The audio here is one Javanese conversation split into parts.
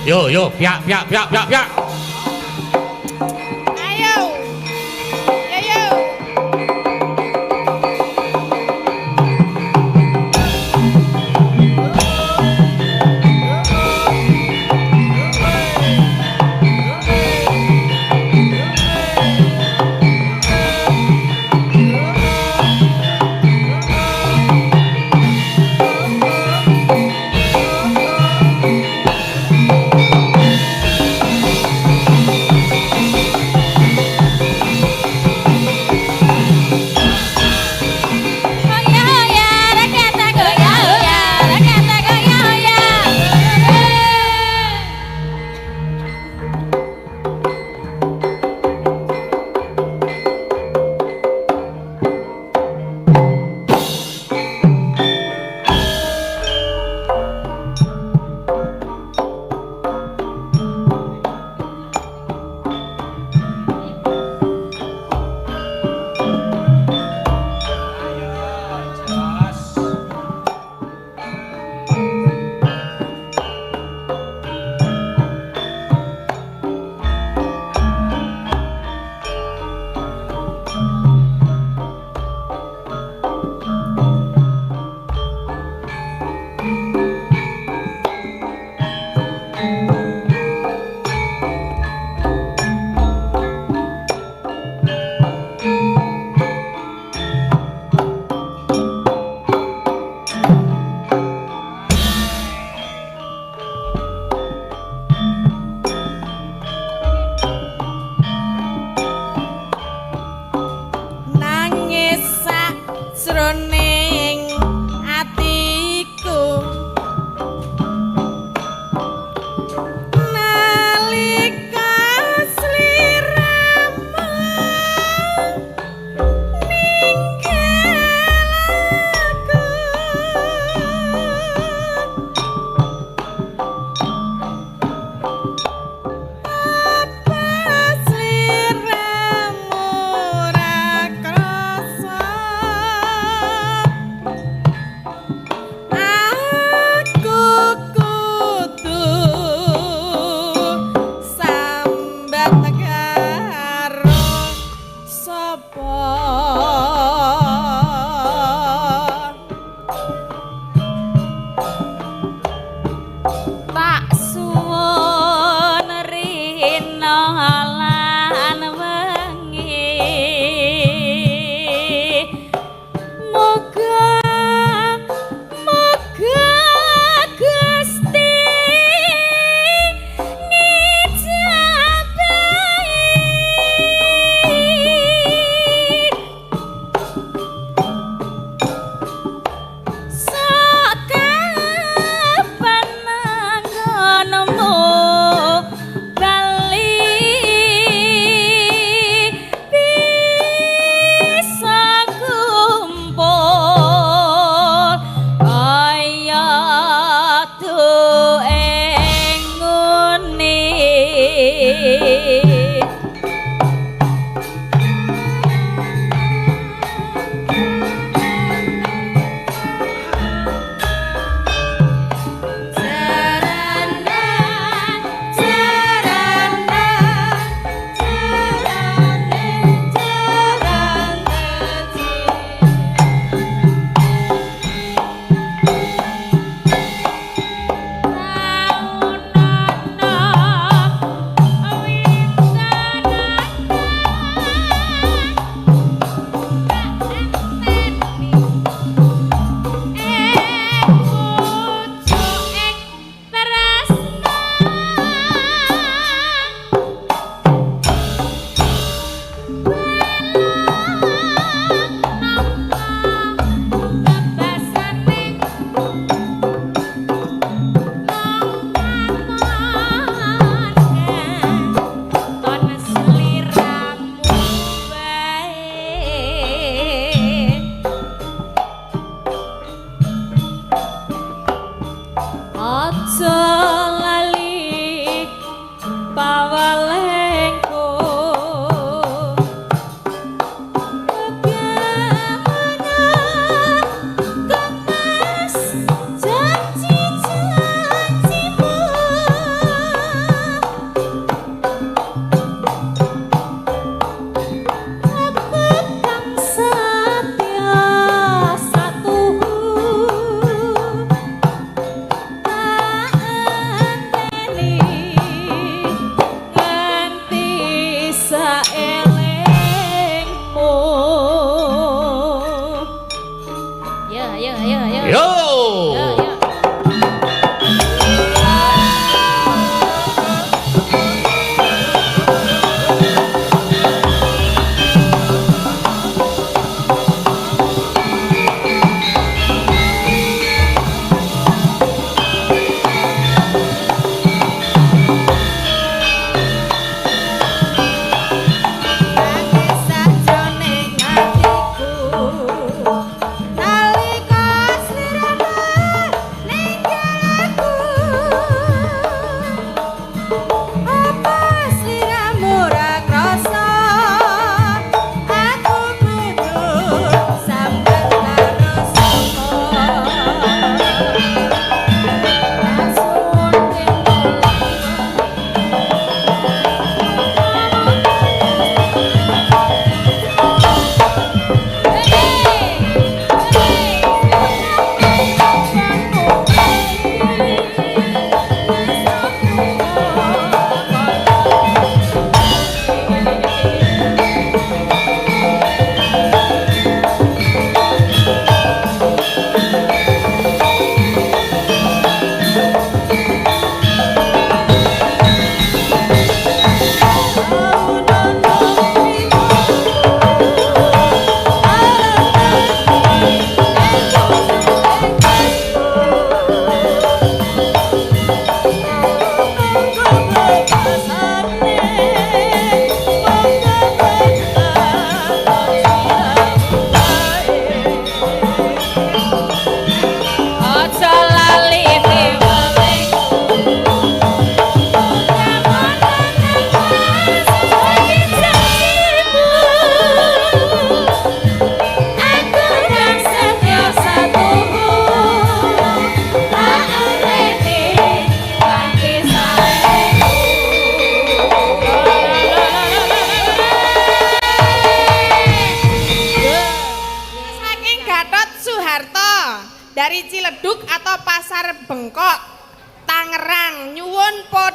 Yo yo, piak piak piak piak piak. Ayo. Yo yo. Goyah goyah, rakyat goyah goyah, rakyat goyah goyah.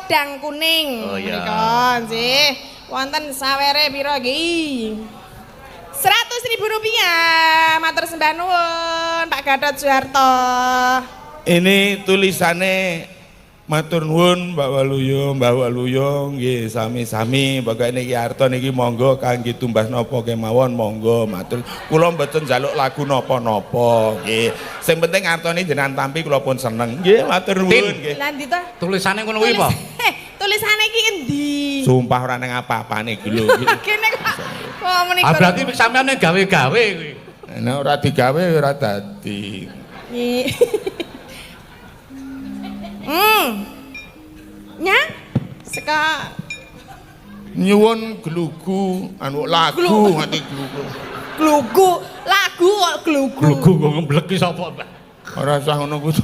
Podang Kuning. Oh, iya. Menika nggih. Wonten sawere pira iki? Rp100.000. Matur sembah nuwun Pak Gatot Soeharto. Ini tulisannya matur nuwun Mbak Waluyo, Mbak Waluyo nggih sami-sami pokoke niki arta niki monggo kangge tumbas napa kemawon monggo matur. Kula mboten njaluk lagu napa-napa nggih. Sing penting artane jenengan tampi kula pun seneng. Nggih matur nuwun nggih. Lah ndi to? Tulisane ngono kuwi apa? Tulisane iki endi? Sumpah ora nang apa-apane iki lho. Kene kok kok muni. Ah berarti sampeyan gawe-gawe kuwi. Nek ora digawe ora dadi. Nya? Seka nyuwun glugu anu lagu nganti glugu. Glugu, lagu kok glugu. Glugu kok ngembleki sapa, Mbak? Ora usah ngono kuwi.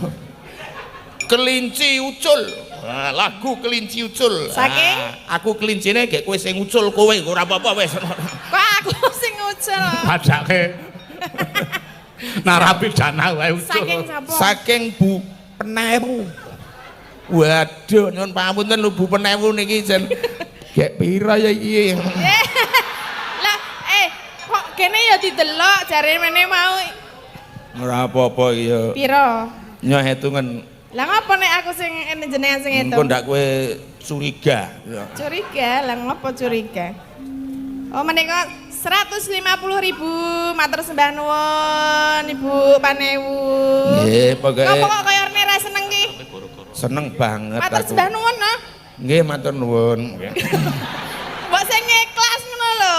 Kelinci ucul. Nah, lagu kelinci ucul. Saking? Ah, aku kelincine gek kowe sing ucul kowe ora apa-apa wis. Kok aku sing ucul. Pajake. Narapidana wae ucul. Saking sapa? Saking Bu Penewu. Waduh, nyuwun pangapunten lho Bu Penewu niki jen gek pira ya iki? Lah, kok kene ya didelok jare mene mau Ora apa-apa iki ya. pira? Nyoh hitungan. Lah ngopo nek aku sing jenengan sing Engko ngitung? ndak kowe curiga. Curiga, lah ngopo curiga? Oh menika 150.000 matur sembah nuwun Ibu Panewu. Nggih, pokoke Ngopo kok kaya rene ra seneng ki? Seneng banget Matur aku. sembah nuwun no. Nggih, matur nuwun. Mbok sing ikhlas ngono lho.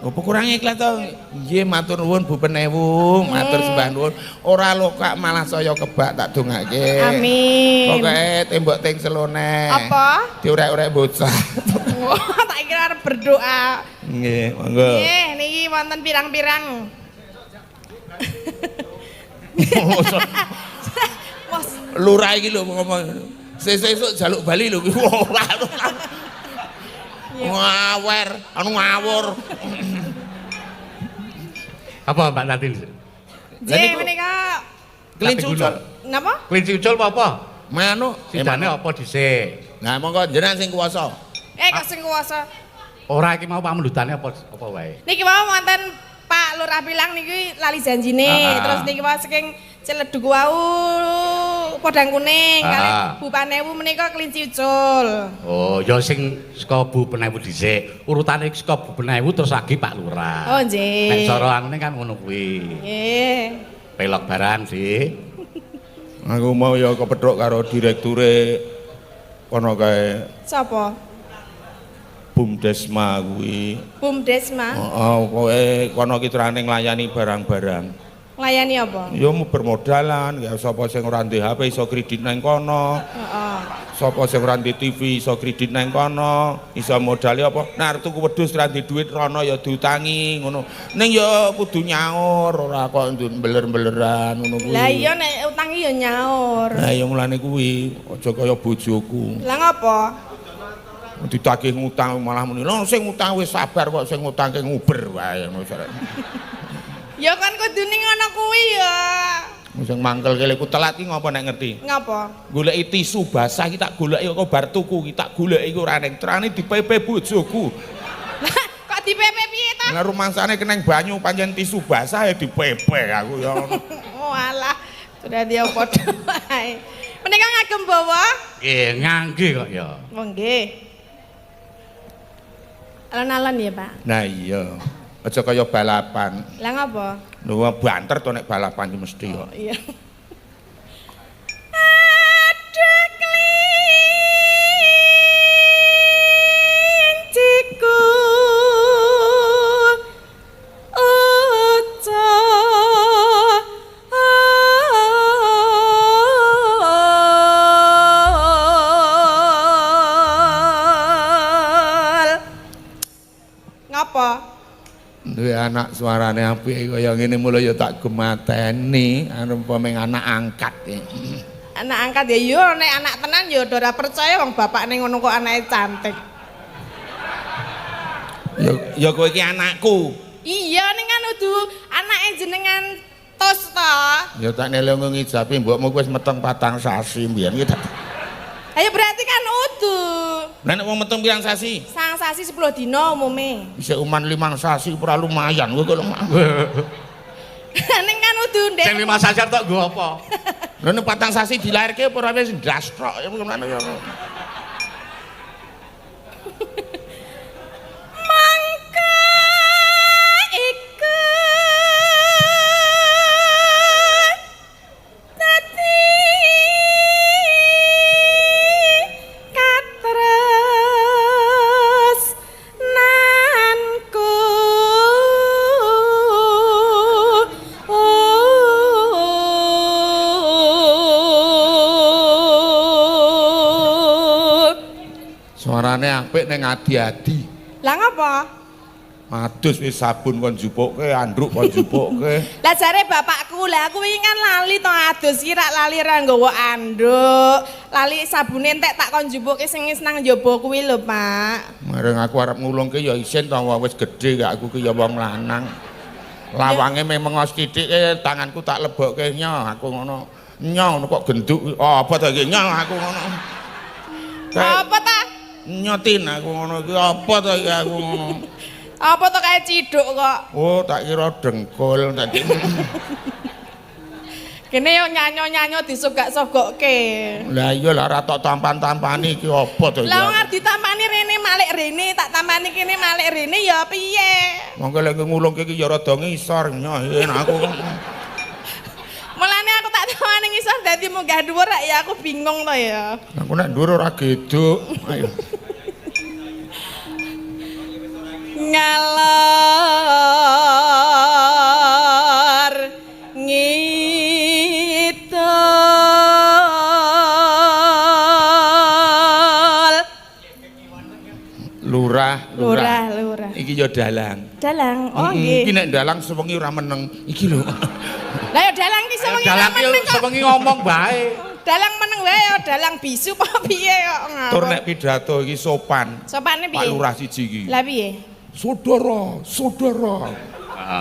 Apa kurang ikhlas to? Nggih, matur nuwun Bu Penewu, matur sembah nuwun. Ora lokak malah saya kebak tak dongake. Amin. Pokoke tembok ting selone. Apa? Diurek-urek bocah. Wah, tak kira arep berdoa. Nggih, monggo. Nggih, niki wonten pirang-pirang. Wes, Lurah iki lho ngomong. Sesuk jaluk bali lho kuwi ora. Ngawer, anu ngawur. Apa Mbak Tatin? Nggih menika kelinci ucul. Napa? Kelinci ucul apa apa? Manuk. Sidane apa dhisik? Nah, monggo jenengan sing kuwasa. Kok sing kuwasa? Ora iki mau pamundhutane apa apa wae? Niki wau wonten Pak Lurah Pilang niki lali janjine. Terus niki wau saking Ciledug wau Podang Kuning kalih Bu Panewu menika kelinci ucul. Oh, ya sing saka Bu Penewu dhisik. Urutane saka Bu Penewu terus lagi Pak Lurah. Oh, nggih. Nek cara anune kan ngono kuwi. Nggih. Pelok barang sih. Aku mau ya kepethuk karo direkture kono kae. Sapa? Bumdesma kuwi. Bumdesma? Heeh, pokoke kono ki terane nglayani barang-barang. Nglayani apa? Ya bermodalan, ya sapa sing ora ndek HP iso kredit nang kono. Heeh. Sapa sing ora ndek TV iso kredit nang kono, iso modali apa? Nek arep tuku wedhus ora ndek dhuwit rono ya diutangi ngono. Ning ya kudu nyaur, ora kok beler-beleran ngono kuwi. Lah iya nek utangi ya nyaur. Lah ya mulane kuwi, aja kaya bojoku. Lah ngopo? Ditagih ngutang malah muni, "Lho sing ngutang wis sabar kok sing ngutangke nguber wae." Ngono jare. Ya kan kudune ngono kuwi ya. Sing mangkel kele ku telat ki ngopo nek ngerti? Ngopo? Goleki tisu basah ki tak goleki kok bar tuku ki tak goleki ora ning trane dipepe bojoku. Lah kok dipepe piye ta? Lah rumangsane keneng banyu pancen tisu basah ya dipepe aku ya ngono. Oh alah, sudah dia padha wae. Menika ngagem bawa? Nggih, ngangge kok ya. Oh nggih. Alon-alon ya, Pak. Nah iya. Aja kaya balapan. Lah ngopo? Lho banter to nek balapan ki mesti kok. Oh, iya. Aduh klinciku ucul. Ngopo? Duwe anak suarane apik kaya ngene mula ya tak gemateni arep meng anak angkat. Anak angkat ya yo nek anak tenan ya ora percaya wong bapakne ngono kok anake cantik. Ya ya kowe iki anakku. Iya ning kan kudu anake jenengan tos to. Ya tak nelung ngijapi mbokmu wis meteng 4 sasi mbiyen iki. Ayo berarti kan udu. Lah nek wong meteng pirang sasi? Sang sasi 10 dina umume. Isih uman 5 sasi ora lumayan kowe kok. Ning kan udu ndek. Sing 5 sasi tok nggo apa? Lah nek 4 sasi dilairke apa ora wis ndas tok ya ngono ya. Mangka iku dadi katresnanku. Suarane apik ning adi-adi. Lah ngapa? Adus wis sabun kon jupukke, andruk kon jupukke. Lah jare bapakku, lah aku wingi kan lali to adus iki rak lali ra nggawa anduk. Lali sabune entek tak kon jupukke sing wis nang njaba kuwi lho, Pak. Mareng aku arep ngulungke ya isin to wong wis gedhe gak aku ki ya wong lanang. Lawange memang sithik tanganku tak lebokke nyo aku ngono. Nyo ngono kok genduk. Oh, apa to iki nyo aku ngono. Apa ta? Nyotin aku ngono iki apa to iki aku ngono. Apa to kayak ciduk kok? Oh, tak kira dengkul tadi. Kene yo nyanyo-nyanyo disogak-sogokke. Lah iya lah ora tok tampan-tampani iki apa to iki? Lah wong arep ditampani rene malik rene, tak tampani kene malik rene ya piye? Monggo lek ngulungke iki ya rada ngisor nyoh aku. Mulane aku tak tampani ngisor dadi munggah dhuwur rak ya aku bingung to ya. Aku nek dhuwur ora geduk. Ayo. Ngalor ngidul. Lurah, lurah, lurah. Iki ya dalang. Dalang. Oh nggih. Iki nek dalang sewengi ora meneng. Iki lho. Lah ya dalang ki sewengi ora meneng kok. Sewengi ngomong bae. Dalang meneng wae ya dalang bisu apa piye kok ngawur. Tur nek pidato iki sopan. Sopane piye? Pak Lurah siji iki. Lah piye? Saudara, saudara.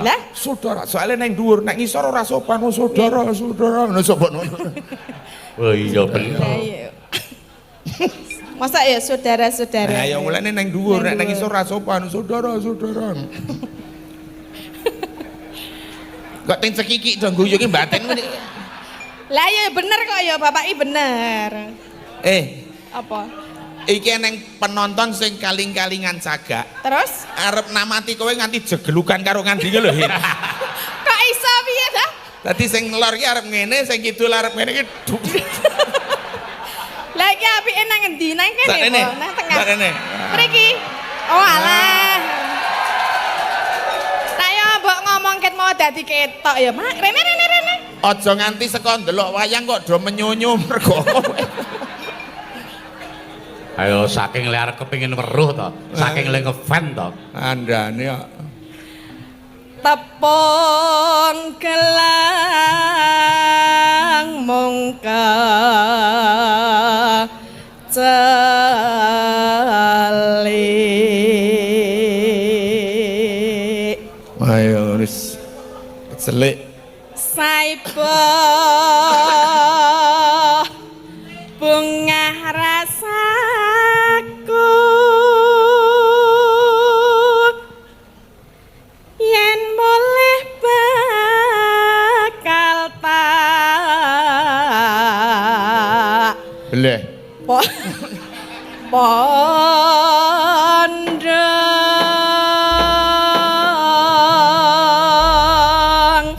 Lah, saudara. Soale nang dhuwur, nek ngisor ora sopan, oh, saudara, saudara. Ngono sapa ngono. Oh iya bener. Masa ya saudara-saudara. Nah, ya mulane nang dhuwur, nek nang ngisor ora sopan, saudara, saudara. Kok teng cekikik do guyu ki batin ngene. Lah ya bener kok ya bapak iki bener. Apa? Iki eneng penonton sing kaling-kalingan cagak. Terus arep namati kowe nganti jegelukan karo ngandi lho. Kok iso piye ta? Dadi sing ngelor iki arep ngene, sing kidul arep ngene iki. Lah iki apike nang endi? Nang kene apa? Nang tengah. Mriki. Oh alah. Lah ya mbok ngomong ket mau dadi ketok ya, Mak. Rene rene rene. Aja nganti saka ndelok wayang kok do menyunyu mergo. Ayo saking le arep kepengin weruh to, saking le ngefan to. Andane kok. Tepung gelang mongka celik. Ayo wis celik. Saibo bungah rasaku yen mulih bakal tak beleh pondong.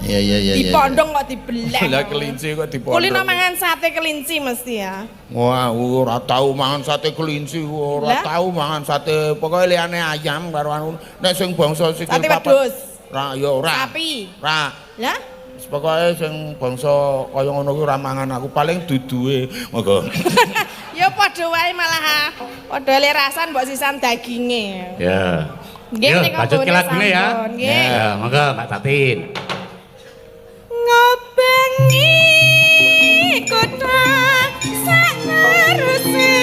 Iya iya iya. Dipondong kok dibeleh. Lah kelinci kok dipondong. Kulino mangan sate kelinci mesti ya. Wah, ora tau mangan sate kelinci, ora tau mangan sate pokoke liyane ayam karo anu. Nek sing bangsa sikil papat. Sate wedhus. Ra ya ora. Sapi. Ra. Lah pokoke sing bangsa kaya ngono kuwi ora mangan aku paling duduhe. Monggo. Ya padha wae malah. Padha le rasan mbok sisan daginge. Ya. Nggih nek lanjut ke lagune ya. Ya, monggo Mbak Tatin. Ngobengi kota saneruse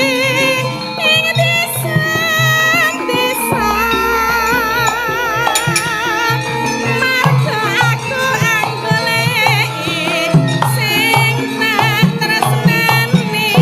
ing desa desa marga aku anggoleki sing tak tresnani.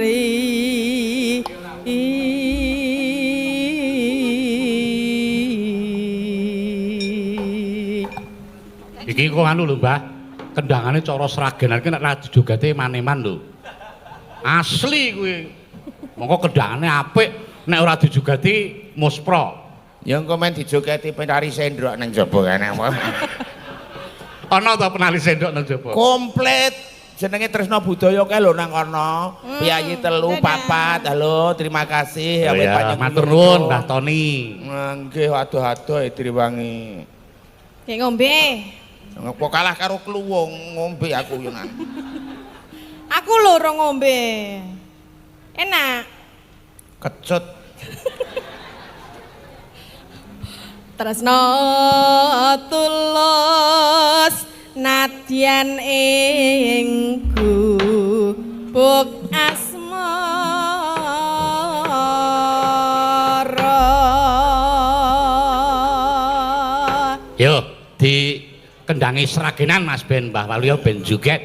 wuri. Iki kok anu lho, Mbah. Kendangane cara Sragenan ki nek ra dijogete eman-eman lho. Asli kuwi. Mongko kendangane apik, nek ora dijogati muspra. Ya engko men dijogeti penari sendok nang jaba kene. Ana ta penari sendok nang jaba? Komplit. Jenenge Tresna Budaya kae lho nang kono. Piyayi 3, 4. Halo, terima kasih. Oh, ya, matur nuwun Mbah Toni. Nggih, adoh-adoh direwangi. Nggih ngombe. Kok kalah karo kluwung ngombe aku yo nang. Aku lho ora ngombe. Enak. Kecut. Tresna tulus nadyan ing gubuk asmara. Yo di kendangi Sragenan Mas ben Mbah Waluyo ben joget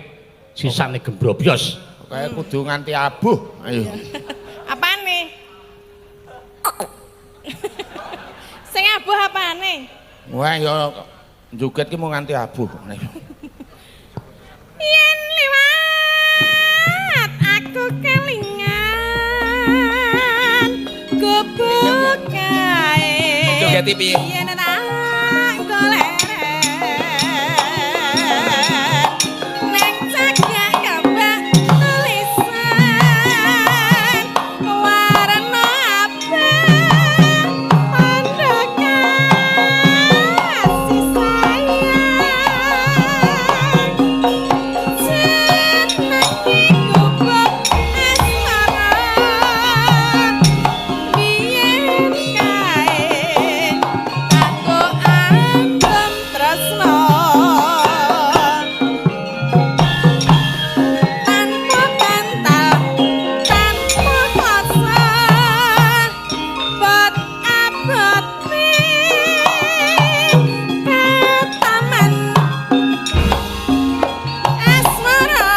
sisane gembrobyos. Kaya kudu nganti abuh. Ayo. Apane? Sing abuh apane? Wah ya joget ki mau nganti abuh. Yen liwat aku kelingan gubuk kae. Jogeti piye? Yen tak golek neng cagak kembang tulisan warna abang tanda kasih sayang. Jenenge gubuk asmara biyen kae aku anggem tresno tanpa bantal tanpa kloso bot abote ketaman asmara.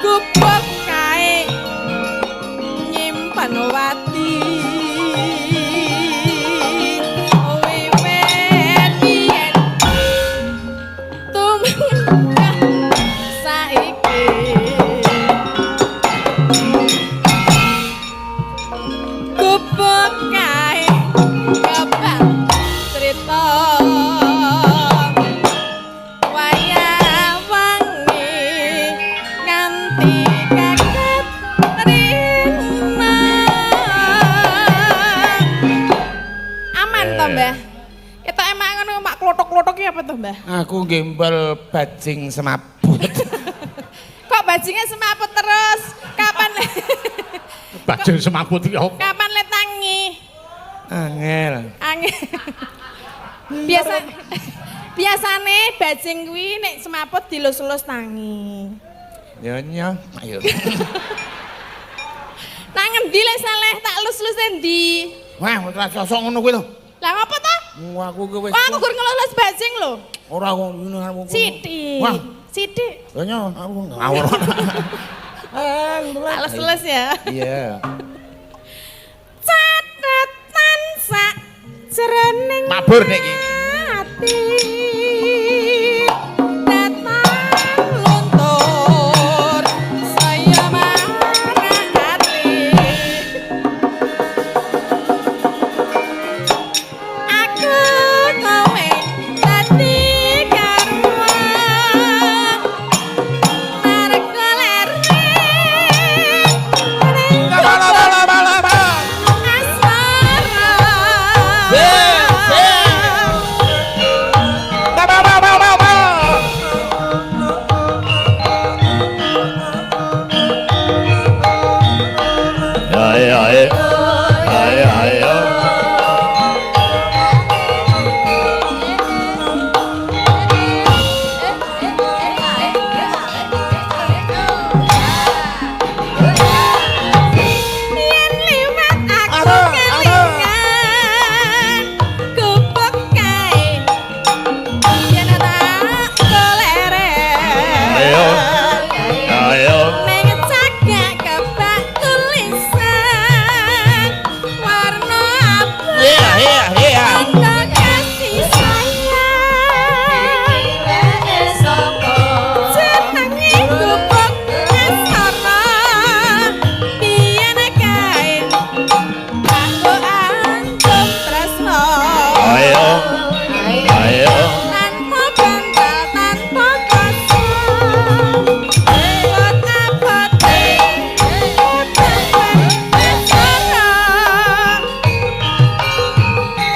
Gubuk kae nyimpen wati wiwit biyen tumengkah saiki. Gubuk kae kebak crita wayah wangi nganti kaget rina. Aman to, Mbah? Ketok emak ngono mak klothok-klothok ki apa to, Mbah? Aku gembel bajing semaput. Kok bajingnya semaput terus? Kapan Bajing semaput iki apa? kapan le tangi? Angel. Angin. Biasane bajing kuwi nek semaput dilus-lus tangi. Ya nyo. Ayo. Nang ngendi le saleh tak lus-lus endi? Wah, ora sosok ngono kuwi to. Lah ngopo to? Wah, aku ki wis. Wah, aku gur ngelus bajing lho. Ora kok ngono aku. Sithik. Wah, Sithik. ya nyo aku ngawur. Tak lus-lus ya. Iya. Catatan sak jroning Mabur nek iki. ati. Datang luntur saya marah ati. Aku kowe dadi karuan marga leren Bala bala bala bala. asmara. Se, se.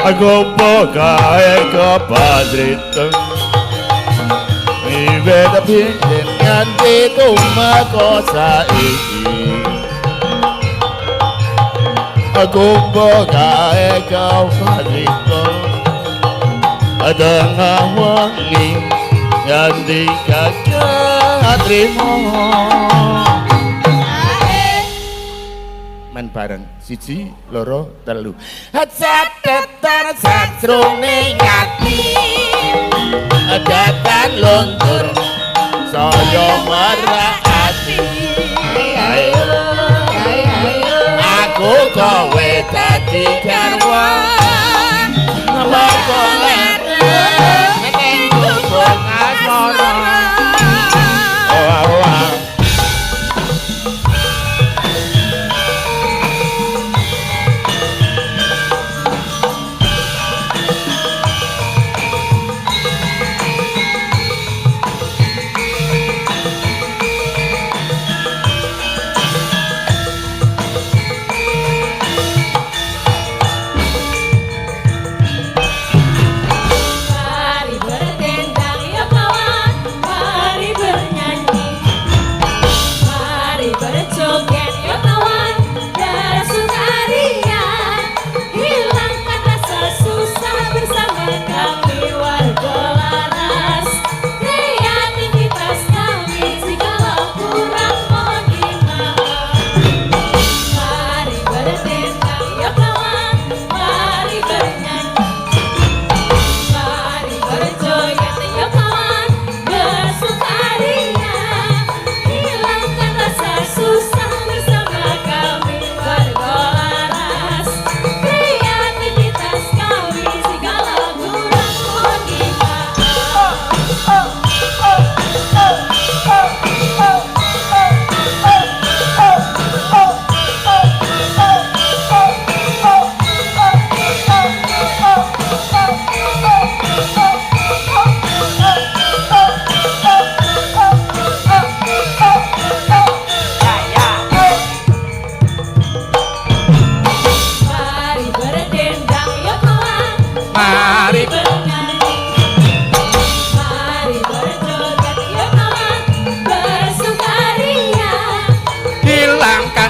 Aku kae kepadritem wiwit biyen nganti tumeka saiki. Aku kae kepadritem tengah wengi nganti kakak trimo. Men bareng 1 2 3. Catetan sajroning ati datan luntur saya merak ati. Aku kowe dadi garwa mergo lereng ning gubuk asmara.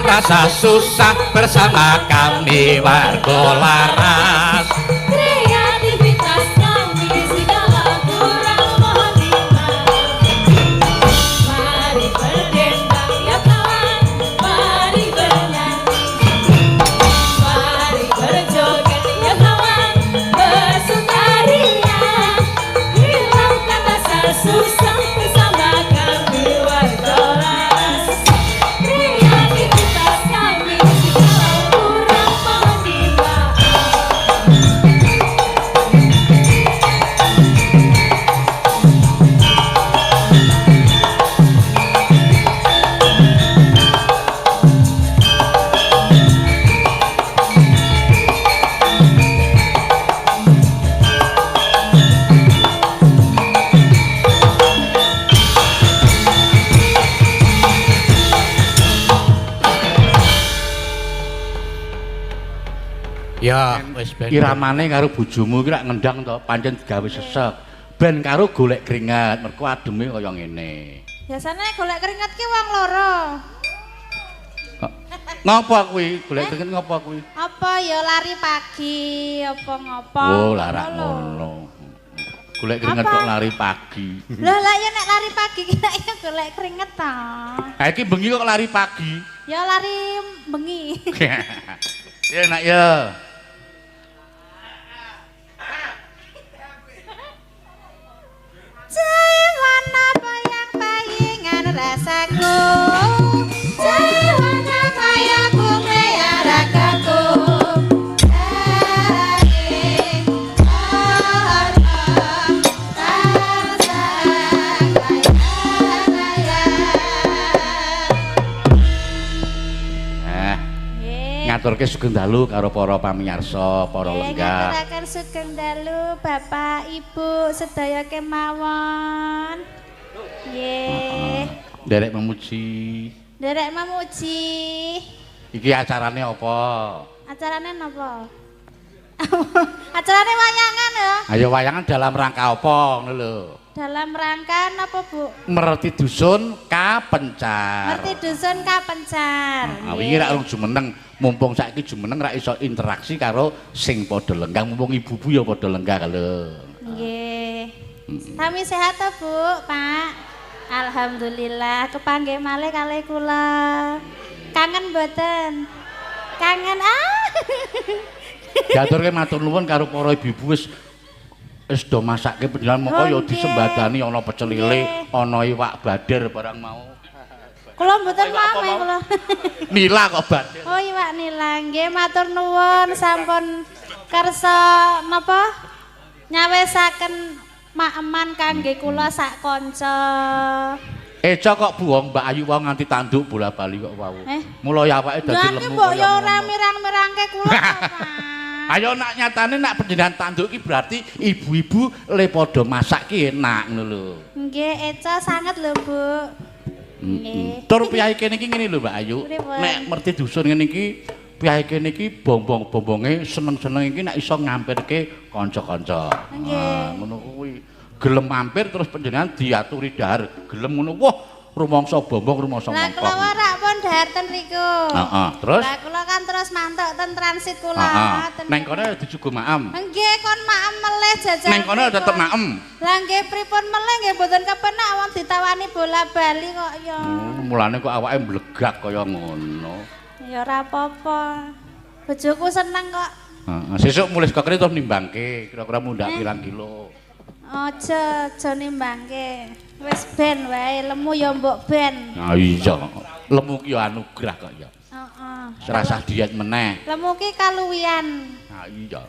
Rasa susah bersama kami warga laras. Kreativitas kami segala kurang mohon dimaafkan. Mari berdendang ya kawan, mari bernyanyi, mari berjoget ya kawan, bersukaria, hilangkan rasa susah bersama kami warga laras. Kreativitas kami segala kurang mohon dimaafkan. Ya, wis ben. Iramane karo bojomu iki rak ngendang to, pancen digawe sesek. Ben karo golek keringat, mergo ademe kaya ngene. Biasane golek keringat ki wong loro. Ngopo kuwi? Golek keringat ngopo kuwi? Apa ya lari pagi, apa ngopo? Oh, larak ngono. Golek keringat kok lari pagi. Lah lah ya nek lari pagi ki nek ya golek keringet ta. Ha iki bengi kok lari pagi. Ya lari bengi. Ya nak ya. Cewana bayang-bayingan rasaku, cewana kayaku ragaku, saking ana tansah kaya. Ngaturke sugeng dalu karo para pamirsa, para lenggah. Ngaturaken sugeng dalu Bapak, Ibu sedaya kemawon. Nggih. Nderek memuji. Nderek memuji. Iki acarane apa? Acarane napa? Acarane wayangan ya. Ayo wayangan dalam rangka apa ngono lho? Dalam rangka napa, Bu? Merti dusun kapencar. Merti dusun kapencar. Nah, wingi rak urung jumeneng, mumpung saiki jumeneng rak iso interaksi karo sing padha lenggah, mumpung ibu-ibu ya padha lenggah lho. Nggih. Sami sehat to, Bu, Pak? Alhamdulillah, kepanggih malih kalih kula. Kangen mboten? Kangen ah. Diaturke matur nuwun karo para ibu-ibu wis do masake panjenengan mongko ya disembadani ana pecel lele, ana iwak badir barang mau. Kula mboten mame kula. Nila kok badir. Oh iwak nila nggih matur nuwun sampun kersa napa nyawisaken maeman kangge kula sak kanca. Eca kok buwong Mbak Ayu wau nganti tanduk bola-bali kok wau. Mulai awake dadi lemu. Lha mbok ya ora mirang-mirangke kula to, Pak. Ayo nak nyatane nak panjenengan tanduk ki berarti ibu-ibu le padha masak ki enak ngono lho. Nggih, eca sanget lho, Bu. Nggih. Tur piyayi kene iki ngene lho, Mbak Ayu. Nek merti dusun ngene iki piyayi kene iki bombong-bombonge seneng-seneng iki nek iso ngampirke kanca-kanca. Nggih. Ngono kuwi. Gelem mampir terus panjenengan diaturi dahar, gelem ngono. Wah, rumangsa bombong rumangsa mongkok. Lah kula rak pun dahar ten riku. Heeh, terus? Lah kula kan terus mantuk ten transit kula. Heeh. Neng kono dijugo maem. Nggih, kon maem melih jajan. Neng kono tetep maem. Lah nggih pripun melih nggih mboten kepenak wong ditawani bola-bali kok ya. Mulane kok awake mblegak kaya ngono. Ya ora apa-apa. Bojoku seneng kok. Heeh, sesuk mulih saka kene terus nimbangke, kira-kira mundhak pirang kilo. Aja, aja nimbangke. Wis ben wae, lemu ya mbok ben. Ha iya, lemu ki ya anugerah kok ya. Heeh. Serasah diet meneh. Lemu ki kaluwian. Ha iya.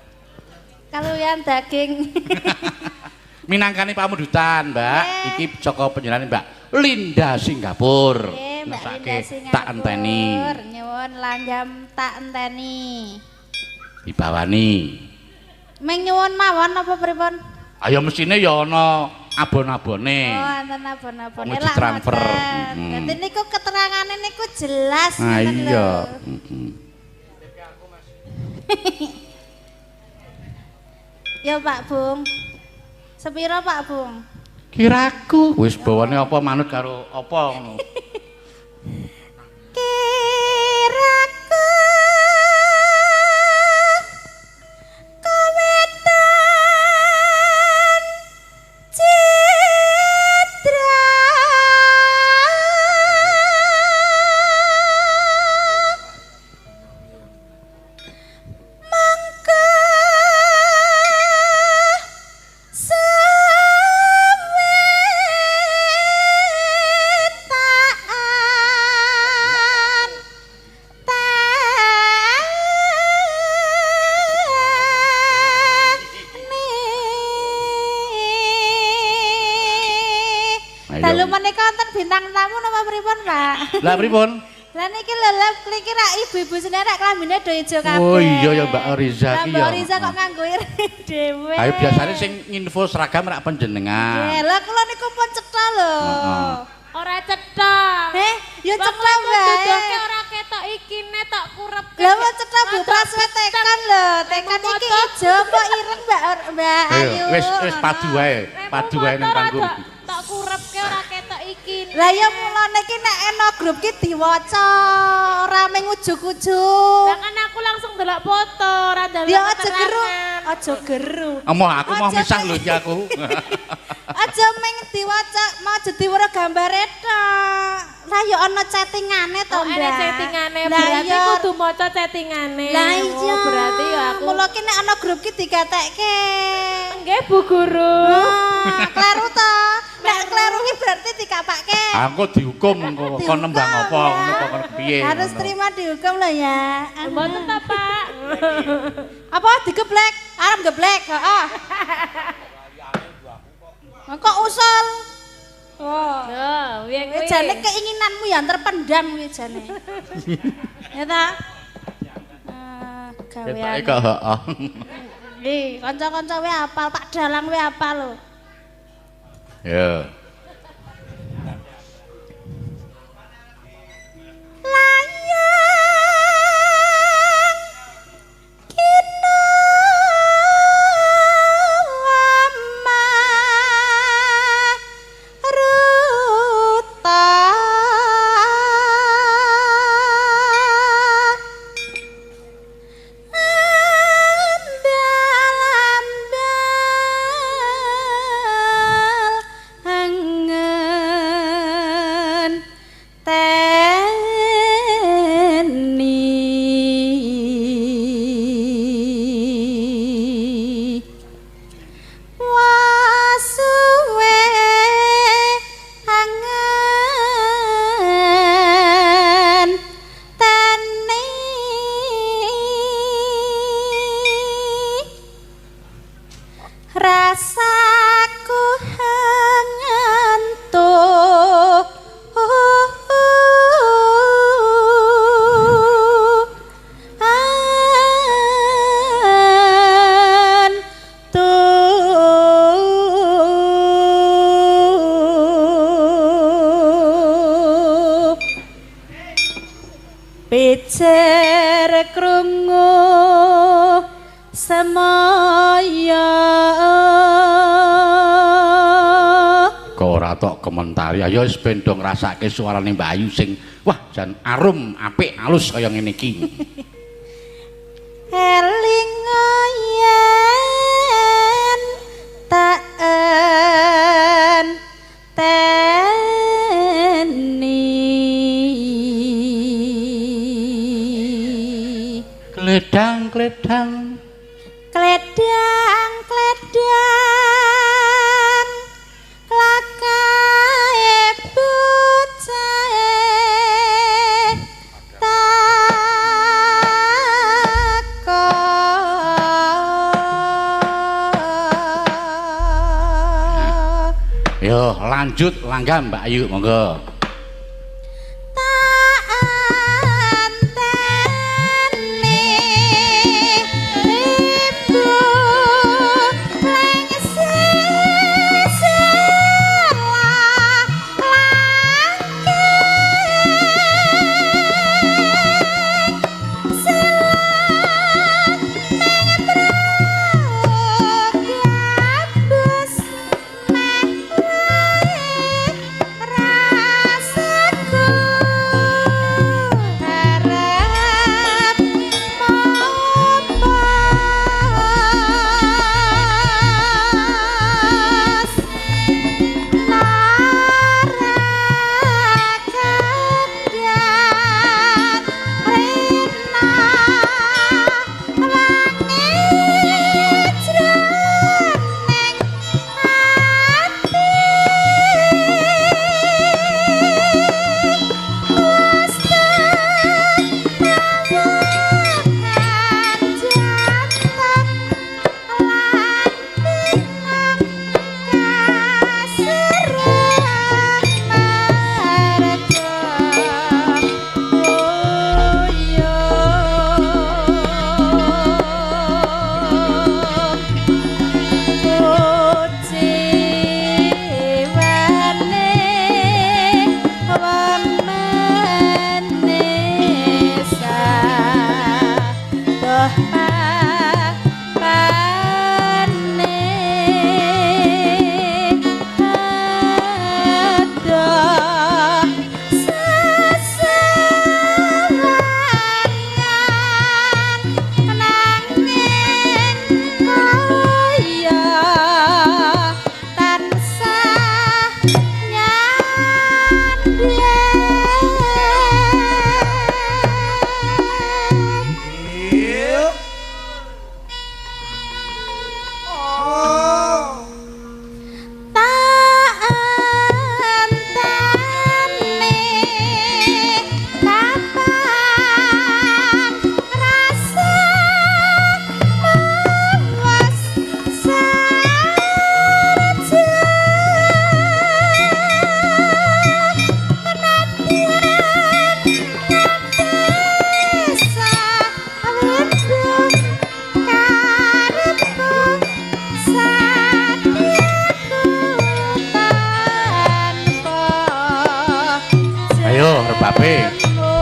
Kaluwian daging. Minangkani pamundutan, Mbak. Iki saka panjenengane Mbak Linda Singapura. Nggih, Mbak Linda Singapura. Tak enteni. Nyuwun langgam tak enteni. Dibawani. Ming nyuwun mawon apa pripun? Ayo mesine ya ana abon-abone. Oh, enten abon-abone lak transfer. Dadi niku keterangane niku jelas ngoten lho. Iya. Ya Pak Bung. Sepiro Pak Bung? Kiraku wis bawane apa manut karo apa ngono. Kiraku Lah pripun? Lah niki lho lha niki rak ibu-ibu sene rak klambine do ijo kabeh. Oh iya ya Mbak Riza ki ya. Mbak Riza kok nganggo ireng dhewe. Ayo biasane sing nginfo seragam rak panjenengan. Nggih, lha kula niku pun cetha lho. Ora cetha. Heh, ya cetha wae. Duduhke ora ketok ikine tok kurep. Lah kok cetha Bu Praswe tekan lho, tekan iki ijo apa ireng Mbak Mbak Ayu. Wis wis padu wae, padu wae ning panggung. Tok kurepke ora ketok iki. Lah ya mulane iki nek ana grup ki diwaca, ora mung ujug-ujug. Lah kan aku langsung delok foto, ora delok. Ya aja geru, aja geru. Emoh aku mau misah lho iki aku. Aja mung diwaca, mau aja diweruh gambare tok. Lah ya ana chattingane to, Mbak. Ana chattingane, berarti kudu maca chattingane. Lah iya, berarti ya aku. Mula ki nek ana grup ki digatekke. Nggih, Bu Guru. Kleru to. Nek kleru ki berarti dikapake. Aku dihukum engko kon nembang apa ngono kok kon piye. Harus terima dihukum lho ya. Mboten ta, Pak. Apa digeblek? Arep geblek, heeh. Kok usul? Oh. Lho, piye kuwi? Jane keinginanmu yang terpendam kuwi jane. Ya ta? Gawean. Ketoke kok heeh. Nggih, kanca-kanca wae apal, Pak Dalang wae apal lho. Ya. Layang kina Rasaku ngantuk. Antuk. Pijer krungu semaya. Kok ora tok komentari. Ayo wis ben do ngrasake suarane Mbak Ayu sing wah jan arum apik alus kaya ngene iki. Eling yen tak enteni. Kledang kledang Kledang kledang lakae bocahe takon. Yo lanjut langgam Mbak Ayu monggo. Tak anteni ibu leng sela langking sela ning truk gabus meh wae rasaku harap mopas narakandan rina wangi jroning ati tansah nyandheng. Tak anteni kapan rasa mawas saja penantian desa wendung karepku satiaku tanpa Ayo rebabe. jemu.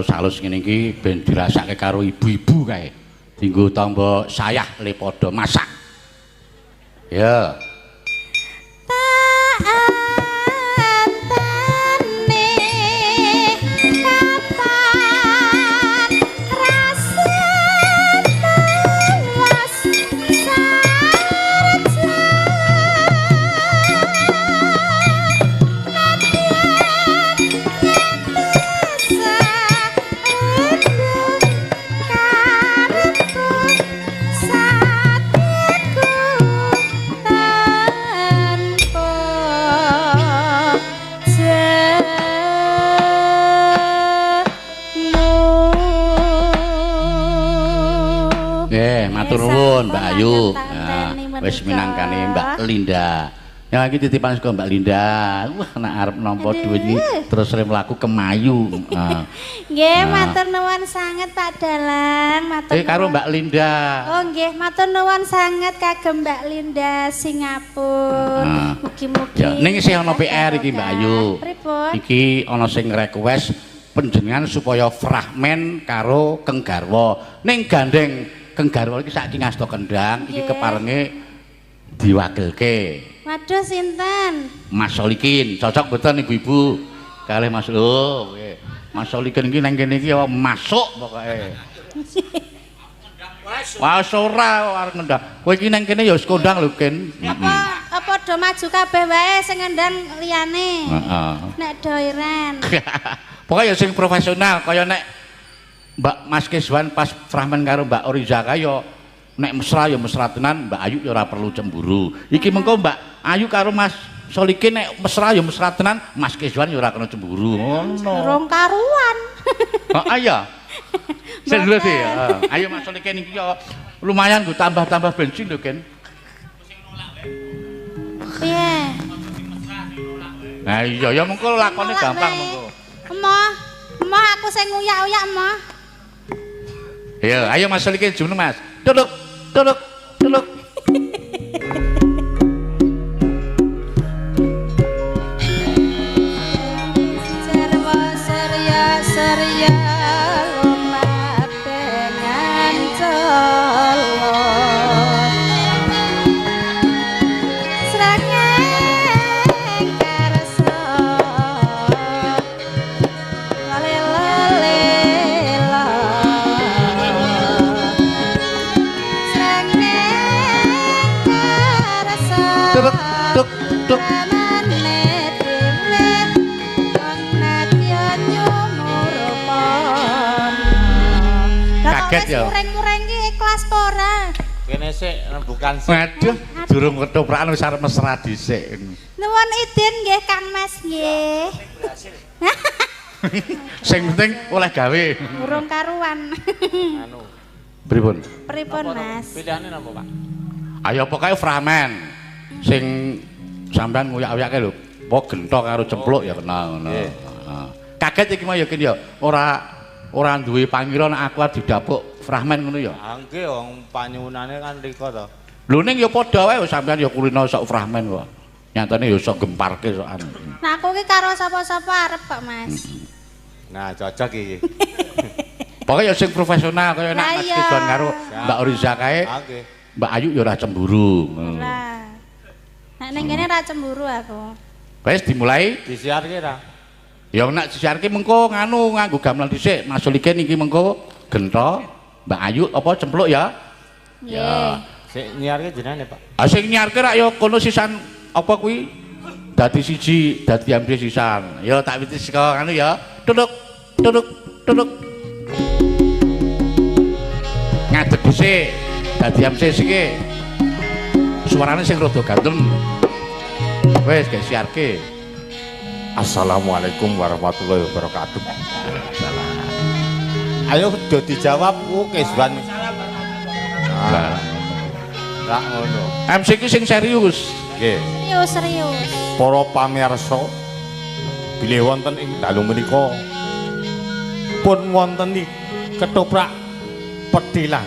alus-alus ngene iki ben dirasake karo ibu-ibu kae. Dinggo tamba sayah le padha masak. Ya. Antane kapan rasa tewas sarja Nggih, matur nuwun Mbak Ayu. Nah, wis minangkani Mbak Linda. Ya iki titipan saka Mbak Linda. Wah, nek arep nampa dhuwit iki terus rem mlaku kemayu. Heeh. Nggih, matur nuwun sanget Pak Dalang, matur. Karo Mbak Linda. Oh nggih, matur nuwun sanget kagem Mbak Linda Singapura. Mugi-mugi. Ya, ning isih ana PR iki Mbak Ayu. Pripun? Iki ana sing request panjenengan supaya fragmen karo Keng Garwa. Ning gandeng Keng Garwa iki saiki ngasta kendang, iki keparenge diwakilke. Waduh sinten? Mas Solikin, cocok mboten ibu-ibu? Kalih Mas lho, nggih. Mas Solikin iki nang kene iki ya masuk pokoke. Wah, ora arep ngendang. Kowe iki nang kene ya wis kondang lho, Ken. Apa do maju kabeh wae sing ngendang liyane. Heeh. Nek do iren. Pokoke ya sing profesional kaya nek Mbak Mas Keswan pas fragmen karo Mbak Oriza kae ya nek mesra ya mesra tenan, Mbak Ayu ya ora perlu cemburu. Iki mengko Mbak Ayu karo Mas Solikin nek mesra ya mesra tenan, Mas Keswan ya ora kena cemburu. Ngono. Rong karuan. Heeh ya. Sing dulu sih. Ayo Mas Solikin iki ya lumayan nggo tambah-tambah bensin lho, Ken. Piye? Nah iya ya mengko lakone gampang mengko. Emoh, emoh aku sing nguyak-uyak emoh. Iya, ayo Mas Solikin jumeneng Mas. Duduk, duduk, duduk. Jarwo surya surya lumat dengan colo. Srengeng karsa lele-lele. Srengeng karsa Duduk, duk, duk. Ramane dhewe wong nadya nyumurupana. Lah kok Kaget wis ya? mureng-mureng ki ikhlas apa ora? Kene sik rembukan sik. Waduh, durung ketoprakan wis arep mesra dhisik. Nuwun idin nggih Kang Mas nggih. Sing penting oleh gawe. Urung karuan. Anu. Pripun? Pripun Mas? Pilihane napa, Pak? Ayo pokoke fragmen sing sampean nguyak-uyake lho. Apa gento karo cempluk ya kena ngono. Nggih. Heeh. Kaget iki mau ya Ken ya. Ora duwe pangira nek aku arep didapuk fragmen ngono ya. Ah nggih wong panyuwunane kan rika to. Lho ning ya padha wae sampean ya kulino sok fragmen kok. Nyatane ya iso gemparke sokan. Nah aku ki karo sapa-sapa arep kok Mas. Nah, cocok iki. Pokoke ya sing profesional kaya nek Lah Mas iya. Keswan karo Mbak Oriza kae, Ah nggih. Mbak Ayu ya ora cemburu. Ora. Nek ning kene ra cemburu aku. Wis dimulai. Disiarke ra? Ya nek disiarke mengko nganu nganggo gamelan dhisik. Mas Solikin iki mengko gento, Mbak Ayu apa cempluk ya? Nggih. Sik nyiarke jenenge, Pak. Ah sing nyiarke rak ya kono sisan apa kuwi dadi siji, dadi MC sisan. Ya tak witi saka nganu ya. Duduk, duduk, duduk. Ngadeg dhisik, dadi MC siki. Suarane sing rada gandeng. Wis gek siarke. Assalamualaikum warahmatullahi wabarakatuh. Ayo do dijawab ku Keswan. Lah, Rak ngono. MC ki sing serius. Nggih. Serius serius. Para pamirsa bilih wonten ing dalu menika pun wonten ketoprak petilan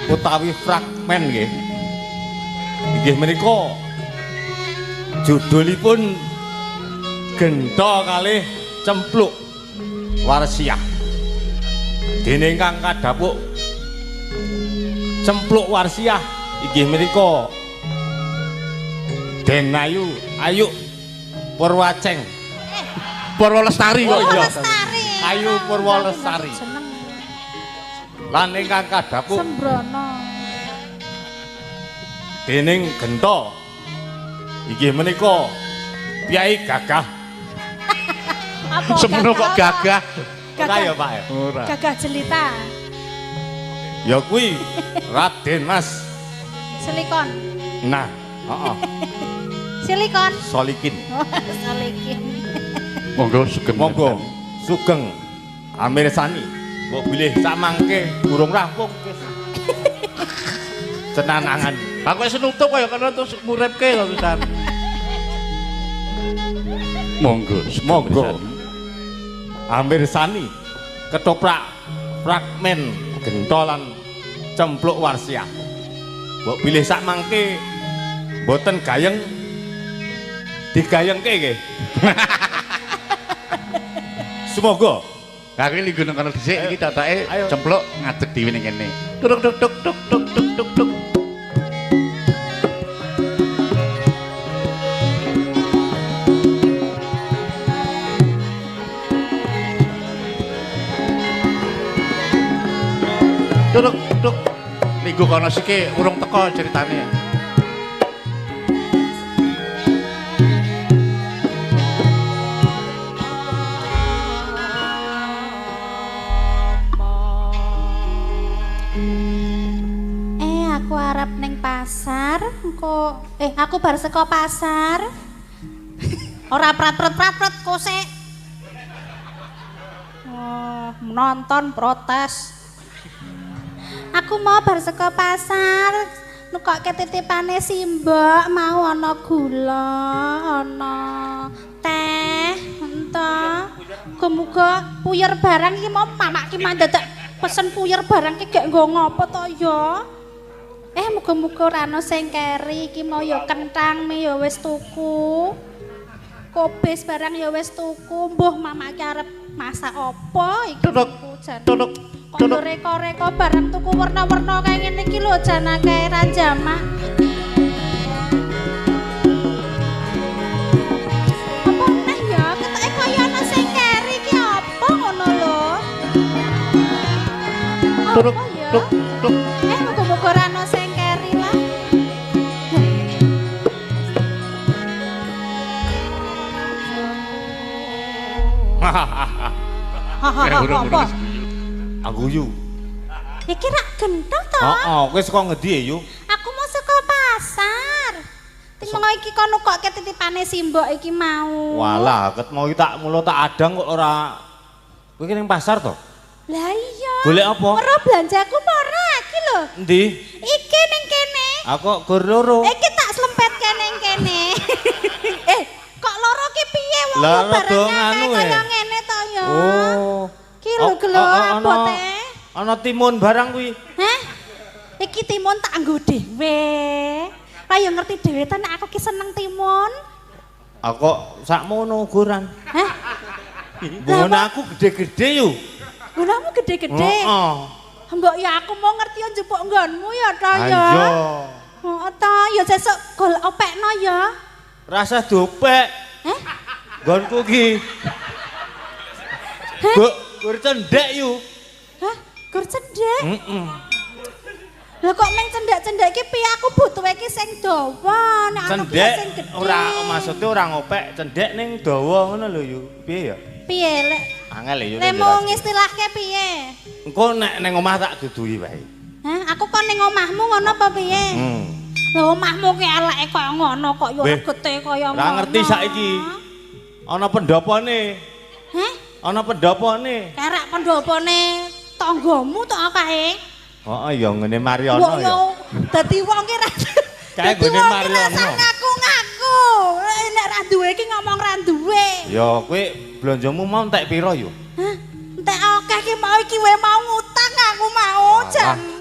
utawi fragmen nggih. Inggih menika judulipun Gento kalih Cempluk. Warsiah. Dene ingkang kadhapuk Cempluk Warsiah inggih menika Den Ayu Ayu Purwaceng. Purwa Lestari kok iya. Lestari. Ayu Purwa Lestari. Lan ingkang kadhapuk Sembrono. Dening Genta inggih menika Kyai Gagah. Apa Semono kok gagah? Ora ya, Pak ya? Ora. Gagah jelita. Ya kuwi Raden Mas Silikon. Nah, heeh. Silikon. Solikin. Solikin. Monggo sugeng. Monggo sugeng amirsani. Mbok bilih samangke urung rampung wis. Cenanangan. Aku wis nutup kaya kono terus nguripke lho pisan. Monggo, monggo. Amirsani ketoprak fragmen Genta lan Cempluk Warsiah. Mbok bilih samangke mboten gayeng digayengke nggih. Semoga. Lah kuwi linggo nang kono dhisik iki totoke Cempluk ngadeg dhewe ning kene. Tuk tuk tuk tuk tuk tuk tuk tuk. Tuk tuk. Linggo kono sike urung teko ceritane. Aku arep ning pasar, engko aku bar saka pasar. Ora prat-prat-prat kosek. Oh, menonton protes. Aku mau bar saka pasar, nukokke titipane simbok, mau ana gula, ana teh, ento. Muga-muga puyer barang iki mau mamak ki mandadak pesen puyer barang ki gek nggo ngopo to ya. Muga-muga ora ana sing keri iki mau ya kentang mi ya wis tuku. Kobis barang ya wis tuku. Mbuh mamak ki arep masak apa iki tuku jan. Kok reka-reka barang tuku werna-werna kaya ngene iki lho jan akeh ra jamak. Apa neh ya ketoke kaya ana sing keri iki apa ngono lho. Apa ya? Muga-muga ora ana sing keri lah. Hahaha. Aku yu. Iki rak gentong to? Heeh, kowe saka ngendi ya, Yu? Aku mau saka pasar. Timong iki kon nukokke titipane simbok iki mau. Walah, ket mau tak mulo tak adang kok ora. Kowe iki ning pasar to? Lah iya. Golek apa? Ora belanjaku apa ora iki lho. Endi? Iki ning kene. Aku kok gur loro. Iki tak slempetke ning kene. Kok loro ki piye wong barang kaya ngene to ya. Oh. Ki lho gelo abote. Ana timun barang kuwi. Hah? Iki timun tak nggo dhewe. Lah ya ngerti dhewe ta nek aku ki seneng timun. Aku kok sakmono ukuran. Hah? Nggon aku gede-gede yo. Nggonmu gede-gede? Heeh. Mbok ya aku mau ngerti njupuk nggonmu ya ta ya. Iya. Heeh ta, ya sesuk gol opekno ya. Rasa dopek. Hah? Nggonku ki. Gur cendhek yu. Hah? Gur cendhek? Heeh. Lho kok meng cendhek-cendhek iki piye aku butuhe iki sing dawa, nek aku ki sing gedhe. Ora maksude ora ngopek, cendhek ning dawa ngono lho yu. Piye ya? Piye lek? Angel lho yu. Lek mau ngistilahke piye? Engko nek ning omah tak duduhi wae. Hah, aku kon ning omahmu ngono apa piye? Heeh. Lho omahmu ki eleke kaya ngono kok yo regete kaya ngono. Ora ngerti saiki. Ana pendopone. Hah? Ana pendopone. Kerak pendopone tanggamu to kae? Heeh ya ngene Mariono ya. Dadi wong ki ra. Kae nggone Mariono. Ngaku-ngaku. Nek ra duwe iki ngomong ra duwe. Ya kowe blonjomu mau entek pira yo? Hah? Entek akeh ki mau iki wae mau ngutang aku mau jan.